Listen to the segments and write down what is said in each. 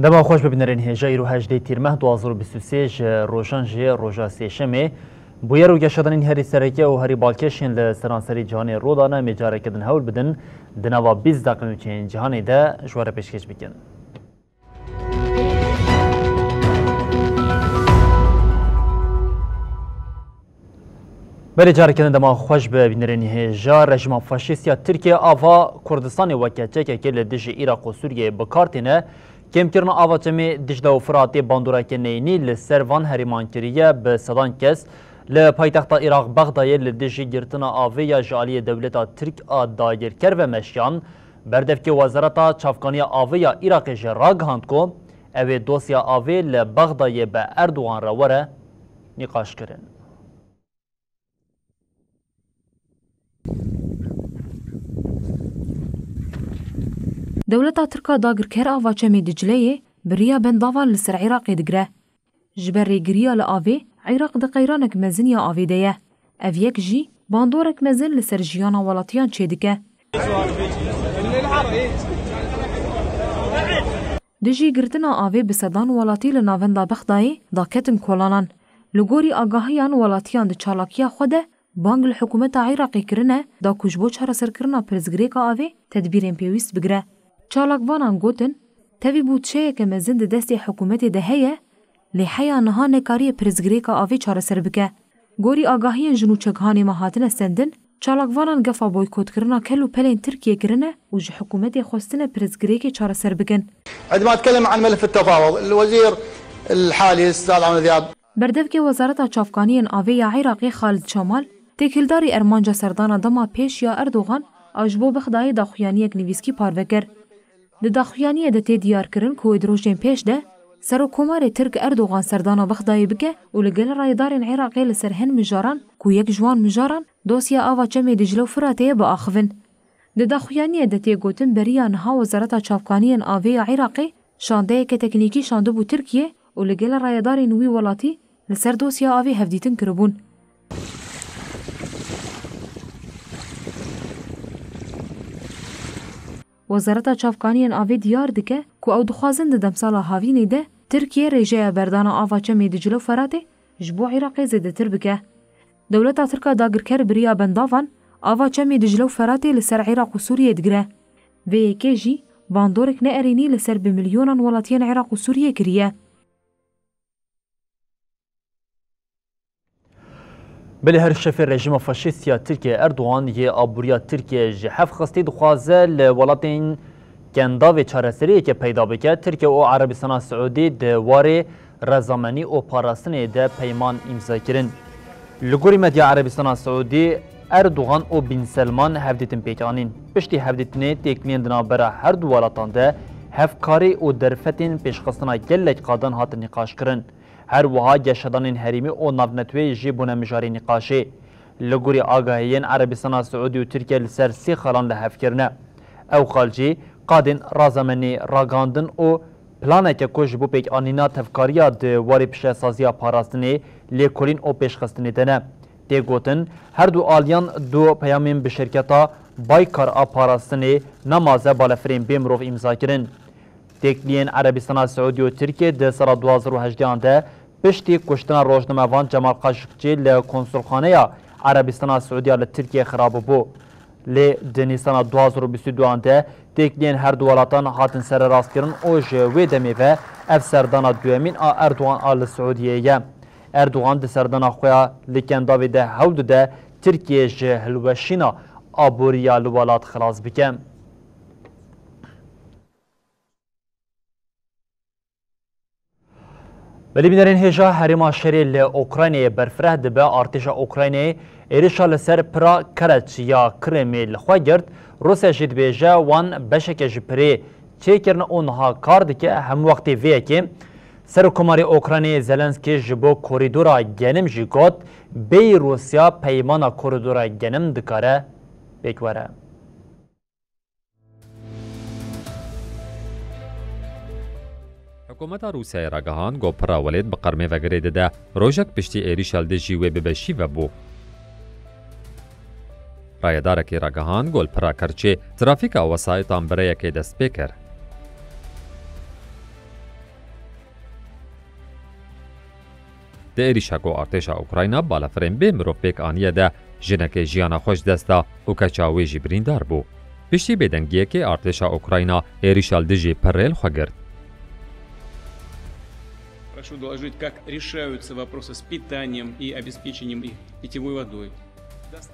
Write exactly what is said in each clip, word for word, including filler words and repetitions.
Dema xweş bibînerên hêja, îro hejdê Tîrmeh du hazar û bîst û sê ji rojan jê roja sêşemê. Bûyer û geşedanên herî sereke û herî balkêş yên li seranserî cîhanê rû dane, em ê careke din hewl bidin di nava bîst deqên nûçeyên cîhanê de ji we re pêşkêş bikin. Belê, careke din dema xweş be bînerên hêja. Rejîma faşîst ya Tirkiye ava Kurdistanê weke çekekê li dijî Iraq û Sûriyeyê bi kar tîne. Kêmkirina ava çemê Dicle û Firatê bandoreke neyînî li ser van herêman kiriye. Bi sedan kes li paytexta Iraq Bexdayê li dijî girtina avê ya ji aliyê dewleta Tirk a dagirker ve meşiyan. Berdevkê Wezareta Çavkaniya Avê ya Iraqê jî ragihand ku ew ê dosya avê li Bexdayê bi Erdogan re were nîqaşkirin. Dewleta Tirk a dagirker ava çemê Dicleyê bi riya bendavan li ser Iraqê digire. Ji ber rêgiriya li avê, Iraq di qeyranek mezin ya avê de ye. Ev yek jî bandorek mezin li ser jiyana welatiyan çêdike. Dijî girtina avê bi sedan welatî li navenda Bexdayê daketin kolanan. Li gorî agahiyan, welatiyan di çalakiya xwe de bang li hikûmeta Iraqê kirine da ku ji bo çareserkirina pirsgirêka avê tedbîrên pêwîst bigire. Çalakvanan gotin, tevî bûdçeyeke mezin di destê hikûmetê de heye, lê heya niha nekariye pirsgirêka avê çareser bike. Gorî agahiyên ji nûçegihanê me hatine stendin, çalakvanan gefa boykotkirina kel û pelên Tirkiyê kirine û ji hikûmetê xwestine pirsgirêkê çareser bikin. عندما أتكلم عن ملف التفاوض، الوزير الحالي الأستاذ عمرو ذياب. Berdevkê Wezareta Çavkaniyên Avê ya Iraqê Xalid Çamal, têkildarî ermanca serdana dema pêş ya Erdogan a ji bo Bexdayê daxuyaniyek nivîskî parve kir. Di daxuyaniyê de tê diyarkirin ku wê di rojên pêş de Serokkomarê Tirk Erdogan serdana Bexdayê bike û li gel rayedarên Iraqê li ser hin mijaran ku yek ji wan mijaran dosya ava çemê Dicle û Firatê ye biaxivin. Di daxuyaniyê de tê gotin beriya niha Wezareta Çavkaniyên Avê ya Iraqê şandeyeke teknîkî şandibû Tirkiye û li gel rayedarên wî welatî li ser dosya avê hevdîtin kiribûn. Wezareta Çavkaniyên Avê diyar dike ku ew dixwazin di demsala havînê de Tirkiye rêjeya berdana ava çemê Dicle û Feratê ji bo Iraqê zêdetir bike. Dewleta Tirk a dagirker biriya bendavan ava çemê Dicle û Feratê li ser Iraq û Sûriyê digire. Vê yekê jî bandorek ne erênî li ser bi milyonan welatiyên Iraq û Sûriyê kiriye. Belê her şefê rejîma faşîst ya Tirkiye Erdogan yê aboriya Tirkiye ji hev xistî dixwaze li welatên Kendavê çareseriyeke peyda bike. Tirkiye û Erebistana Siûdî di warê rezamenî û parastinê de peyman îmza kirin. Li gorî medya Erebistana Siûdî, Erdogan û Bin Selman hevdîtin pêk anîn. Piştî hevdîtinê têkiliyên di navbera her du welatan de hevkarî û derfetên pêşxistina gelek qadan hatin nîqaşkirin. Her wiha geşedanên herêmî û navneteweyî jî bûne mijarê nîqaşê. Li gorî agahiyên Erebistana Siûdî û Tirkiye li ser sê xalan li hev kirine. Ew xal jî qadên razamenî, ragandin û planeke ku ji bo pêkanîna tevkariya di warê pişesaziya parastinê, lêkolîn û pêşxistinê de ne. Tê gotin, her du aliyan du peyamên bi şirketa Baykar a parastinê nemaze balefirên bê mirov îmza kirin. Têkiliyên Erebistana Siûdî û Tirkiye di sala du hazar û hejdehan de piştî kuştina rojnamevan Cemal Kaşikçî li konsulxaneya Erebistana Siûdiya li Tirkiye xirabibû. Lê di Nîsana du hazar û bîst û duan de têkiliyên her du welatan hatin sererastkirin û ji wê demê ve ev serdana duyemîn a Erdogan a li Siûdiyê ye. Erdogan di serdana xwe ya li Kendavê de hewl dide Tirkiye ji hilweşîna aboriya li welat xilas bike. Belê bînerên hêja, herêma şerê li Ukraynayê berfireh dibe, artêşa Ukraynayê Êrişa li ser pira Kereç ya Kirimê li xwe girt, Rûsya jî dibêje wan beşeke ji pirê çêkirine û niha kar dike. Hemwextê vê yekê Serokkomarê Ukraynayê Zelenskî ji bo korîdora genim jî got, bêyî Rûsya peymana korîdora genim dikare pêk were. Hikûmeta Rûsyayê ragihand, ku pira welêt bi qirmê ve girê dide, rojek piştî êrîşa li dijî wê bi beşî vebû. Rayedarekî ragihand, ku li pira Kerçê trafîka wesayîtan bi rêyekê dest pê kir. Di êrîşa ku artêşa Ukrayna balafirên bê mirov pêk aniye de, jinekê jiyana xwe ji dest da û keça wê jî birîndar bû. Piştî bêdengiyekê artêşa Ukrayna êrîşa li dijî pirê li xwe girt. Прошу доложить, как решаются вопросы с питанием и обеспечением их питьевой водой.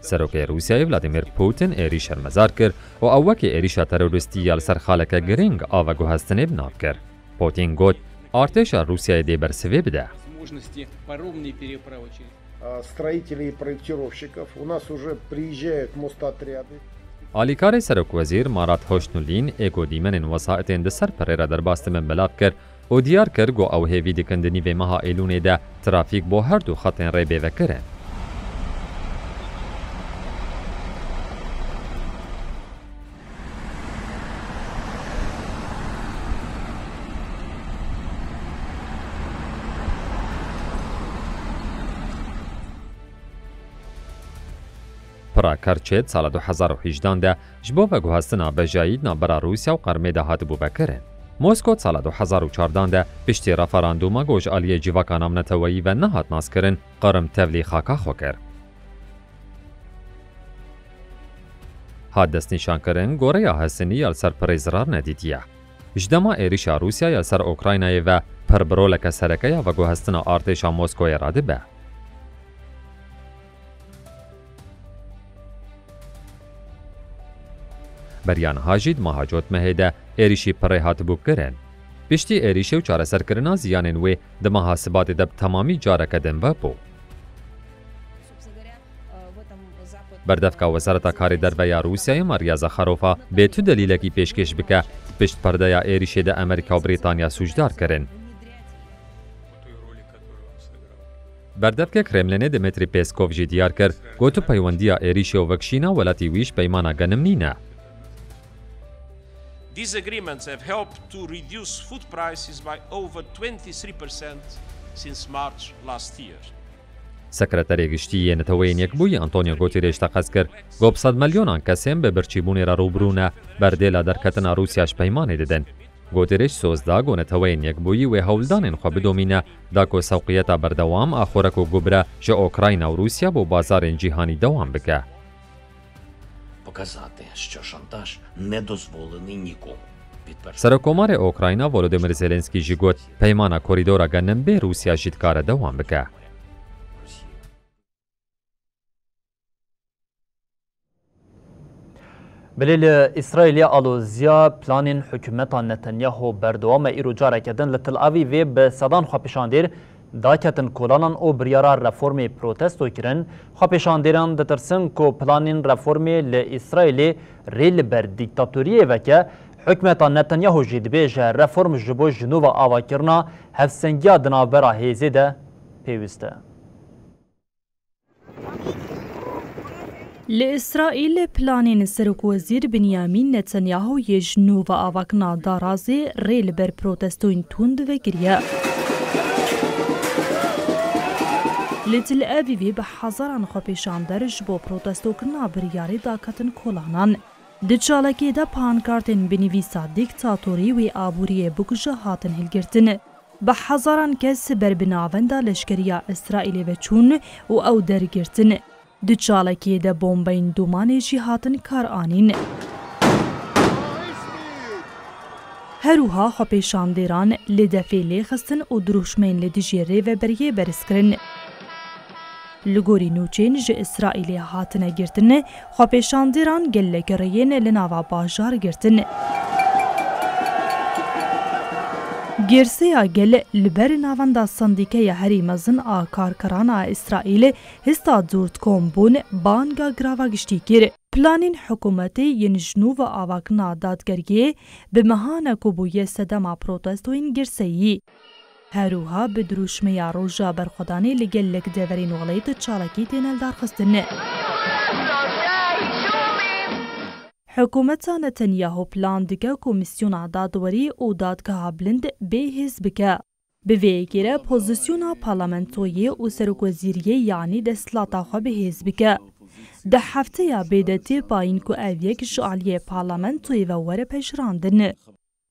Serokê Rûsyayê Vladimir Putin êrîş şermezar kir û ew wekî êrîşa terorîstî ya li ser xaleke girîng a veguhestinê bi nav kir. Putin got, artêşa Rûsyayê dê bersivê bide. Возможности паромной переправы через А, строителей и проектировщиков. У нас уже приезжают мостотряды. Alîkarê serokwezîr Marat Hoşnulîn ê ku dîmenên wesaetên di ser pirê re derbas dibin belav kir û diyar kir ku ew hêvî dikin di nîvê meha Êlûnê de trafîk bo her du xetên rê bê vekirin. Pira Kerçê di sala du hezar û hejdehan de ji bo veguhestina bejayî di navbera Rûsya û Qirmê de hatibû vekirin. Mosko di sala du hezar û çardehan de piştî referandûma ku ji aliyê civaka navneteweyî ve nehat naskirin, Qirm tevlî xaka xwe kir. Hat destnîşankirin, ku rêya Hesinî ya li ser pirê zirar nedîtiye. Ji dema êrîşa Rûsya ya li ser Ukraynayê ve pir bi roleke sereke ya veguhestina artêşa Moskoyê radibe. Beriya niha jî di meha Cotmehê de êrîşî pirê hatibû kirin. Piştî êrîşê û çareserkirina ziyanên wê di meha Sibatê de bi temamî careke din vebû. Berdevka Wezareta Karê Derve ya Rûsyayê Maria Zakharova bê tu delîlekî pêşkêş bike, pişt perdeya êrîşê de Amerîka û Brîtanya sûcdar kirin. Berdevkê Kremlînê Dmitry Peskov jî diyar kir, got, peywendiya êrîşê û vekişîna welatî wî ji peymana genim nîne. These agreements have helped to reduce food prices by over twenty-three percent since March last year. Sekreterê Giştî yê Neteweyên Yekbûyî Antonio Guterres teqez kir, got bi sed milyonan kesên bi birçîbûnê re rûbirû ne, berdêla derketina Rûsya ji peymanê didin. Guterres soz da, got Neteweyên Yekbûyî wê hewldanên xwe bidomîne, da ku sewqiyeta berdewam a xurek û gubre ji Ukrayna û Rûsya bo bazarên cîhanî dewam bike. Показати, що шантаж не дозволений нікому. Підтвердження. Serokkomarê Ukrayna Volodymyr Zelensky jî got, peymana korîdora genim bê Rûsya jî dikare dewam bike. Belê li Îsraîlê aloziya planên hikûmeta Netanyahu berdewam e. Îro careke din li Tel Avîvê bi sedan xwepêşandêr daketin kolanan û biryara reformê protesto kirin. Xwepêşandêran ditirsin ku planên reformê li Îsraîlê rê li ber dîktatoriyê veke. Hikûmeta Netanyahu jî dibêje reform ji bo ji nû ve avakirina hevsengiya di navbera hêzê de pêwîst e. Li Îsraîl planên Serokwezîr Binyamîn Netanyahu yê ji nû ve avakirina darazê rê li ber protestoyên tund vekiriye. Li Tel Avîvê bi hezaran xwepêşander ji bo protestokirina biryarê daketin kolanan. Di çalakiyê de pankartên bi nivîsa dîktatorî wê aboriyê bikuje hatin hilgirtin. Bi hezaran kes ber bi navenda leşkeriya Îsraîlê ve çûn û ew dergirtin. Di çalakiyê de bombeyên domanê jî hatin kar anîn. Her wiha xwepêşandêran li defê lêxistin û dirûşmeyên li dijî rêveberiyê berz kirin. Li gorî nûçeyên ji Îsraîlê hatine girtin, xwepêşandêran gelek rêyên li nava bajar girtin. Girseya gel li ber navenda sendîkeya herî mezin a karkerana Îsraîlê hista dûrtkom bûn banga girava giştî kir. Planên hikûmetê yên ji nû ve avakirina dadgeriyê bi mehane ku bûye sedema protestoyên girseyî. Herwiha bi dirûşmeya roja berxwedanê li gelek deverên welêt çalakî têne lidarxistin. Hikûmeta Netanyahu plan dike komîsyona dadwerî û dadgeha bilind bêhêz bike. Bi vê yekê re pozisyona parlamentoyê û serokwezîriyê yanî desthilata xwe bihêz bike. Di hefteya bê de tê payîn ku ev yek ji aliyê parlamentoyê ve were pejirandin.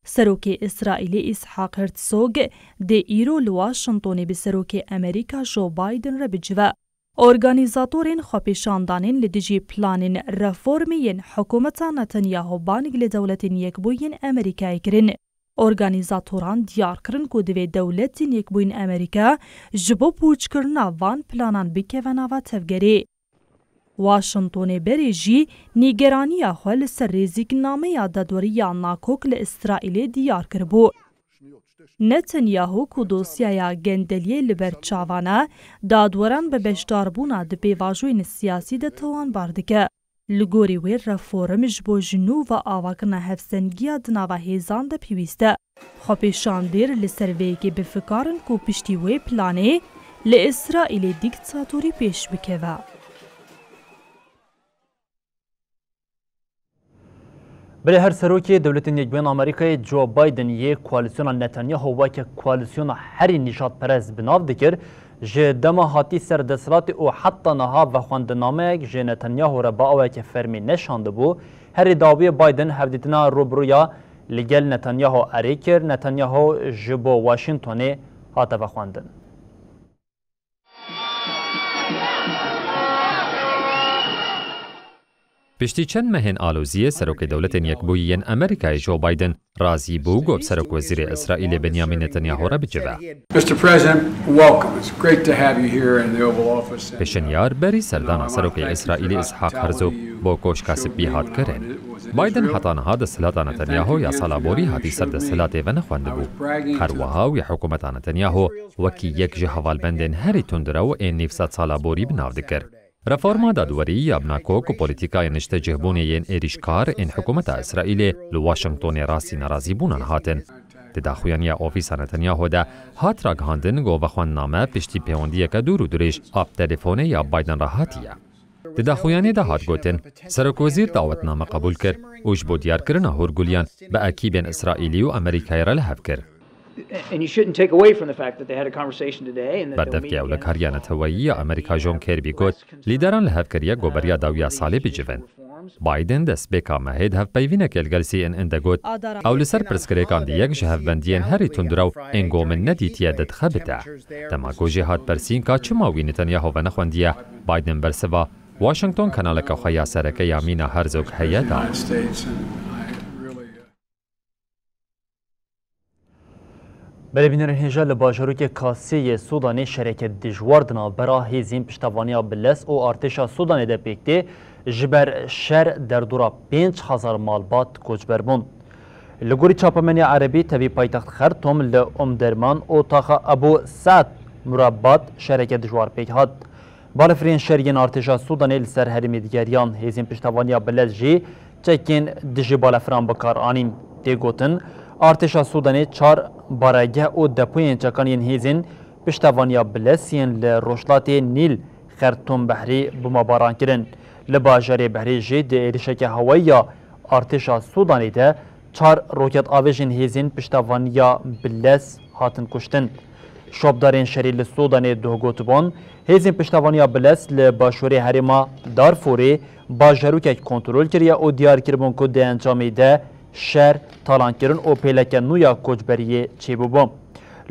Serokê Îsraîlê Îshak Herzog dê îro li Washingtonê bi Serokê Amerîka Joe Biden re bicive. Organîzatorên xwepêşandanên li dijî planên reformê yên hikûmeta Netanyahu bang li Dewletên Yekbûyî yên Amerîkayê kirin. Organîzatoran diyar kirin ku divê Dewletên Yekbûyî yên Amerîka ji bo pûçkirina van planan bikeve nava tevgerê. Washingtonê berê jî nîgeraniya xwe li ser rêzîknameya dadwerî ya nakok li Îsraîlê diyar kiribû. Netanyahu ku dosyaya gendeliyê li ber çavan e, dadweran bi beşdarbûna di pêvajoyên siyasî de tawanbar dike. Li gorî wê reform ji bo ji nû ve avakirina hevsengiya di nava hêzan de pêwîst e. Xwepêşandêr li ser vê yekê bi fikar in ku piştî wê planê li Îsraîlê dîktatorî pêş bikeve. Belê her serokê Dewletên Yekbûyên Amerîkayê Joe Biden yê koalîsyona Netanyahu weke koalîsyona herî nîjadperest bi nav dikir, ji dema hatî ser desthilatê û heta niha vexwendinameyek ji Netanyahu re bi awayeke fermî neşandibû, herî dawiyê Biden hevdîtina rûbirûya li gel Netanyahu erê kir, Netanyahu ji bo Washingtonê hate vexwendin. Piştî çend mehên aloziyê, Serokê Dewletên Yekbûyî yên Amerîkayê Joe Biden razî bû ku bi Serokwezîrê Îsraîlê Benyamin Netanyahu re bicive. Mister President, welcome. It's great to have you here in the Oval Office. And, uh, Pêşenyar berî serdana Serokê Îsraîlê Îshak Herzog bo Koşka Spî hat kirin. Biden heta niha desthilata Netanyahu ya sala borî hatî ser desthilatê venexwendibû. Her wiha wî hikûmeta Netanyahu wekî yek ji hevalbendên herî tundrew ên nîvsed sala borî bi nav dikir. Reforma dadwerî ya binakok û polîtîkayên niştecihbûnê yên êrîşkar ên hikûmeta Îsraîlê li Washingtonê rastî nerazîbûnan hatin. Di daxuyaniya ofîsa Netanyahu de hat ragihandin ku vexwendname piştî pêwendiyeke dûr û dirêj a bi telefonê ya Biden re hatiye. Di daxuyaniyê de hat gotin, Serokwezîr dawetname qebûl kir û ji bo diyarkirina hûrguliyan bi ekîbên Îsraîlî û Amerîkayê re li hev kir. And you shouldn't take away from the fact that they had a conversation today and that they'll meet again. Berdevkê Ewlekariya Neteweyî ya Amerîka John Kirby got, lîderan li hev kiriye ku beriya dawiya salê bicivin. Biden destpêka mehê di hevpeyvînekê li gel C N N de got, ew li ser pirsgirêkan di yek ji hevbendiyên herî tundrew ên ku min nedîtiye de dixebite. Dema ku jê hat pirsîn ka çima wî Netanyahu venexwendiye, Biden bersiva, Washington kanaleke xwe ya sereke ya mîna Herzog heye da. Belê bînerên hêja, li bajarokê Kasê yê Sûdanê şereke dijwar di navbera hêzên piştevaniya Biles û artêşa Sûdanê de pêk tê, ji ber şer derdora pênc hezar malbat koçber bûn. Li gorî çapemeniya erebî, tevî paytext Xertûm li Umderman û taxa Ebû Se'd Murabbat şereke dijwar pêk hat. Balefirên şer yên artêşa Sûdanê li ser herêmê digeriyan. Hêzên piştevaniya Bilez jî çekên dijî balefiran bi kar anîn. Tê gotin, artêşa Sûdanê çar baregeh û depoyên çekan yên hêzên piştevaniya Bilez yên li rojhilatê Nîl Xertûm Behrî bomabaran kirin. Li bajarê Behrî jî di êrişeke hewayî ya artêşa Sûdanê de çar roketavêjên hêzên piştevaniya Bilez hatin kuştin. Şopdarên şerî li Sûdanê duh gotibûn, hêzên piştevaniya Bilez li başûrê herêma Darfûrê bajarokek kontrol kiriye û diyar kiribûn ku di encamê de şer, talankirin û pêleke nû ya koçberiyê çêbûbû.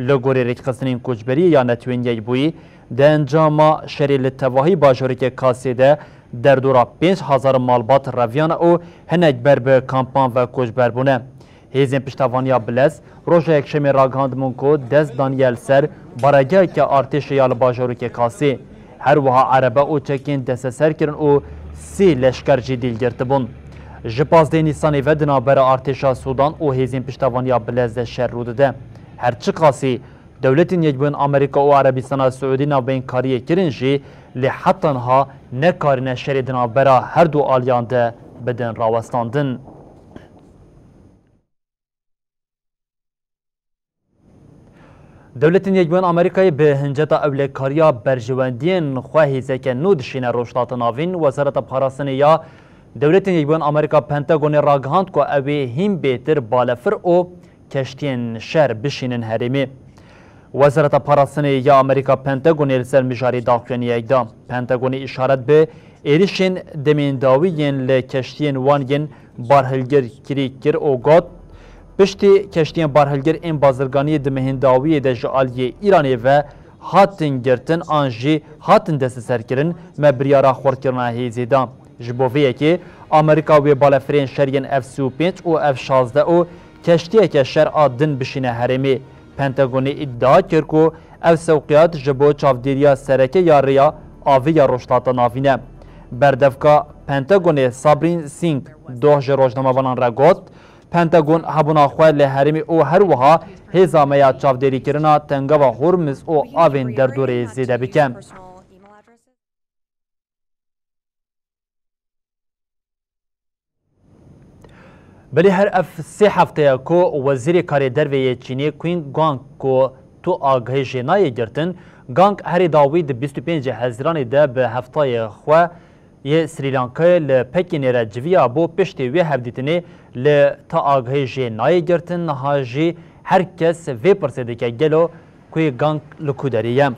Li gorî rêkxistinên koçberiyê ya Netewên Yekbûyî, di encama şerê li tevahî bajarokê Kasê de derdora pênc hezar malbat reviyane û hinek ber bi kampan ve koçber bûne. Hêzên piştevaniya Bilez roja Yekşemê ragihandibûn ku dest daniye li ser baregeheke artêşê ya li bajarokê Kasê. Her wiha erebe û çekên desteser kirin û sê leşker jî dîl girtibûn. Ji pazdehê Nîsanê ve di navbera artêşa Sûdan û hêzên piştevaniya Bilez de şer rû dide. Her çiqasî Dewletên Yekbûyên Amerîka û Erebîstana Siûdî navbeyinkariyê kirin jî, lê heta niha nekarine şerê di navbera her du aliyan de bidin rawestandin. Dewletên Yekbûyên Amerîkayê bi hinceta ewlekariya berjewendiyên xwe hêzeke nû dişîne Rojhilata Navîn. Wezareta Parastinê ya Dewletên Yekbûyên Amerîka Pentagonê ragihand ku ew ê hîn bêtir balefir û keştiyên şer bişînin herêmê. Wezareta Parastinê ya Amerîka Pentagonê li ser mijarê daxuyaniyek da. Pentagonê îşaret bi êrişên demên dawî yên li keştiyên wan yên barhilgir kirî kir û got, piştî keştiyên barhilgir ên bazirganiyê di mehên dawiyê de ji aliyê Îranê ve hatin girtin an jî hatin desteserkirin, me biryara xurtkirina hêzê da. Ji bo vê yekê Amerîka wê balefirên şer yên F sî û pênc û F şazdeh û keştiyeke şer a din bişîne herêmê. Pentagonê îdia kir ku ev sewqiyat ji bo çavdêriya sereke ya rêya avê ya Rojhilata Navîn e. Berdevka Pentagonê Sabrîn Singh doh ji rojnamevanan re got, Pentagon hebûna xwe li herêmê û her wiha hêza me ya çavdêrîkirina Tengava Hormuz û avên derdorê zêde bike. Belê her ev sê hefte ye ku Wezîrê Karê Derve yê Çînê Qin Gang ku tu agahî jê nayê girtin, Gang herî dawî di bîst û pêncê Hezîranê de bi heftayê xwe yê Srî Lankayê li Pekînê re civiya bû. Piştî wê hevdîtinê li ta agahî jê nayê girtin, niha jî her kes vê pirsê dike, gelo Kui Gang li ku derê ye?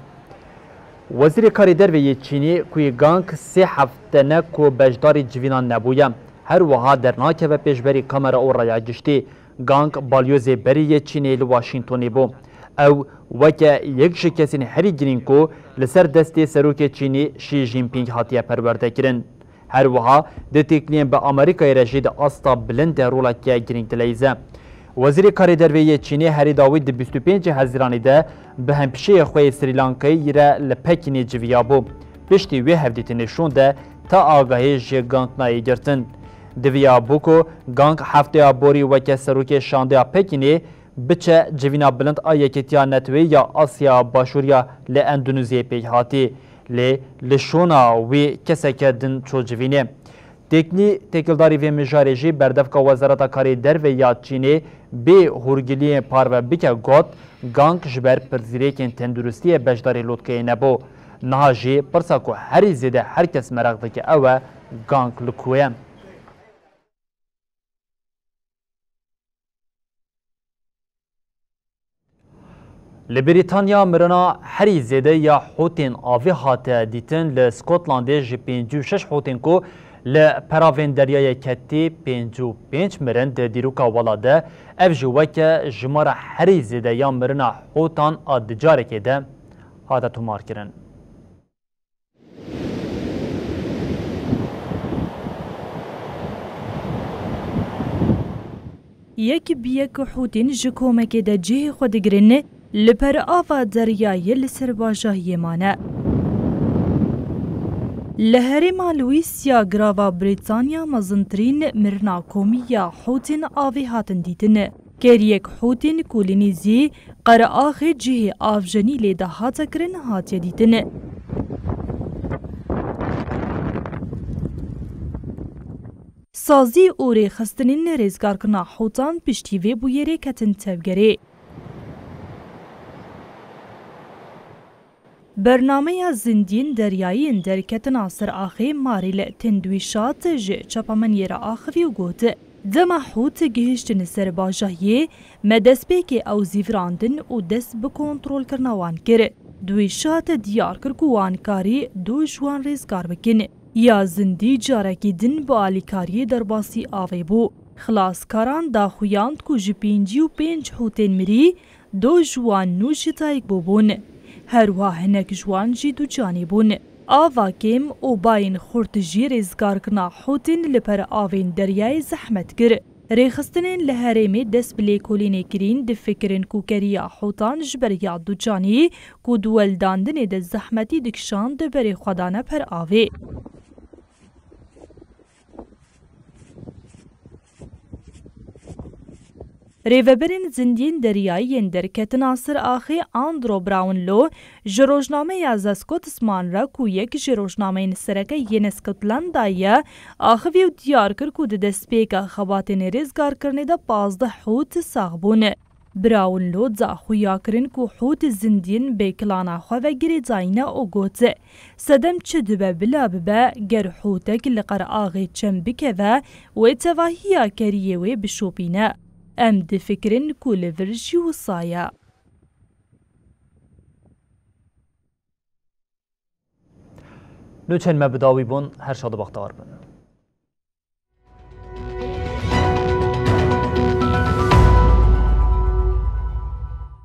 Wezîrê Karê Derve yê Çînê Kui Gang sê hefte ne ku beşdarî civînan nebûye. Her wiha dernakeve pêşberî kamera û raya giştî. Gang balyozê berî yê Çînê li Washingtonê bû. Ew weke yek ji kesên herî girîng ku li ser destê serokê Çînê Xi Jinping hatiye perwerdekirin. Her wiha di têkiliyên bi Amerîkayê re jî di asta bilind de roleke girîng dileyîze. Wezîrê Karê Derve yê Çînê herî dawî di bîst û pêncê Hezîranê de bi hempîşeyê xwe yê Srî Lankayê re li Pekînê civiya bû. Piştî wê hevdîtinê şûn de ta agahî ji Gang nayê girtin. Diviya bû ku Gang hefteya borî weke serokê şandeya Pekînê biçe civîna bilind a Yekîtiya Neteweyî ya Asya Başûriya li Endonezyayê pêk hatî, lê li şûna wî keseke din çû civînê. Têkilî têkildarî vê mijarê jî berdevka Wezareta Karê Derve ya Çînê bê hûrgiliyên parve bike got, Gang ji ber pirsgirêkên tenduristiyê beşdarî lotkeyê nebû. Niha jî pirsa ku herî zêde her kes meraq dike ew e, Gang li ku ye? Li Brîtanya mirina herî zêde ya hûtên avê hate dîtin. Li Skotlandê ji pêncî û şeş hûtên ku li peravên Deryayê Ketî pêncî û pênc mirin di dîroka welat de, ev jî weke jimara herî zêde ya mirina hûtan a di carekê de hate tomarkirin. Yek bi yek hûtên ji komekê de cihê xwe digirin, li per ava deryayê li ser bajahiyê mane. Li herêma Lewîsya Girava Brîtanya mezintirîn mirina komî ya hûtên avê hatin dîtin. Kêriyek hûtên ku li nêzî qeraxê cihê avjenî lê de hate kirin hatiye dîtin. Sazî û rêxistinên rêzgarkirina hûtan piştî vê bûyerê ketin tevgerê. Bernameya zindiyên deryayî yên derketina ser axê Marî li Tindwîşat ji çapemeniyê re axivî û got, dema hût gihiştin ser bajahiyê, me destpêkê ew zîvirandin û dest bi kontrolkirina wan kir. Dwîşat diyar kir ku wan karî du ji wan rêzgar bikin. Ya zindî carekî din bi alîkariyê derbasî avê bû. Xilaskaran daxuyand ku ji pêncî û pênc hûtên mirî du ji wan nû ji dayik bûbûn. Her wiha hinek ji wan jî ducanî bûn. Ava kêm û bayên xurt jî rêzgarkirina hûtên li per avên deryayê zehmet kir. Rêxistinên li herêmê dest bi lêkolînê kirîn difikirin ku keriya hûtan ji ber ya ducanî ku di weldandinê de zehmetî dikişand berê xwe dane per avê. Rêveberên zindiyên deryayî yên derketin a ser axê Andrew Brownlow ji rojnameya The Scotsman re ku yek ji rojnameyên sereke yên Scotlandda ye, axivî û diyar kir ku di destpêka xebatên rêzgarkirinê de pazdeh hût sax bûn. Brownlow di xuya kirin ku hût zindiyên bê kilana xwe ve girêdayî ne û got, sedem çi dibe bila bibe, ger hûtek li qeraxê çem bikeve, wê tevahiya keriyê wê bişopîne. Em difikirin ku li vir jî wisa ye. Nûçên me bi dawî bûn, her şad û bextewar bin.